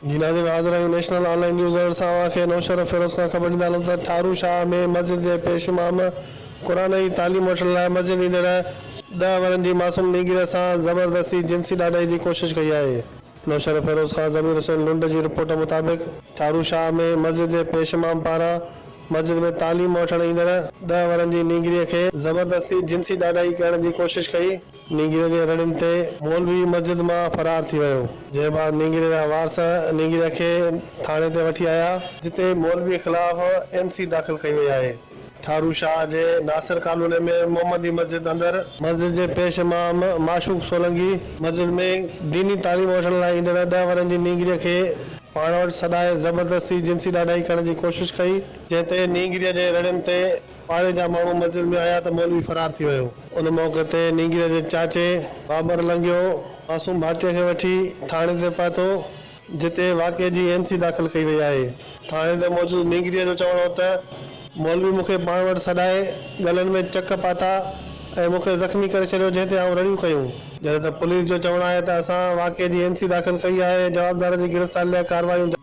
جي ناظرين حاضر آهيون نيشنل آن لائين نيوز الرٽ سان اوهان کي نوشهروفيروز کان خبر ڏيندا هلون ته ٺارو شاهه ۾ مسجد جي پيش امام قرآن جي تعليم وٺڻ لاء مسجد ايندڙ ڏهه ورهين جي معصوم نينگريء سان زبردستي جنسي ڏاڍائي جي ڪوشش ڪئي آهي. نوشهروفيروز کان ضمير حسين لنڊ جي رپورٽ مطابق ٺارو شاهه ۾ مسجد جي پيش امام پاران مسجد ۾ تعليم وٺڻ ايندڙ ڏهه ورهين جي نينگريء کي زبردستي جنسي ڏاڍائي ڪرڻ جي ڪوشش ڪئي. نينگريء جي رڙين تي مولوي مسجد مان فرار ٿي ويو، جنهن بعد نينگريء جا وارث نينگريء کي ٿاڻي تي وٺي آيا، جتي مولوي خلاف اين سي داخل ڪئي وئي آهي. ٺارو شاهه جي ناصر ڪالوني ۾ محمدي مسجد اندر مسجد جي پيش امام معشوق سولنگي مسجد ۾ ديني تعليم وٺڻ لاء ايندڙ ڏهه ورهين جي نينگريء کي پاڻ وٽ سڏائي زبردستي جنسي ڏاڍائي ڪرڻ جي ڪوشش ڪئي، جنهن تي نينگريء جي رڙين تي پاڙي جا ماڻهو مسجد ۾ آيا ته مولوي فرار ٿي ويو. ان موقعي تي نينگريء جي چاچي بابر لنگهيو معصوم ڀائٽيء کي وٺي ٿاڻي تي پهتو، جتي واقعي جي اين سي داخل ڪئي وئي آهي. ٿاڻي تي موجود نينگريء جو چوڻ هو ته مولوي مون کي پاڻ وٽ سڏائي ڳلن ۾ چڪ پاتا ۽ مون کي زخمي ڪري ڇڏيو جنهن تي آئون رڙيون ڪيون. جڏهن ته پوليس جو چوڻ آهي ته اسان واقعي جي اين سي داخل ڪئي آهي ۽ جوابدار جي گرفتاري لاء ڪارروايون.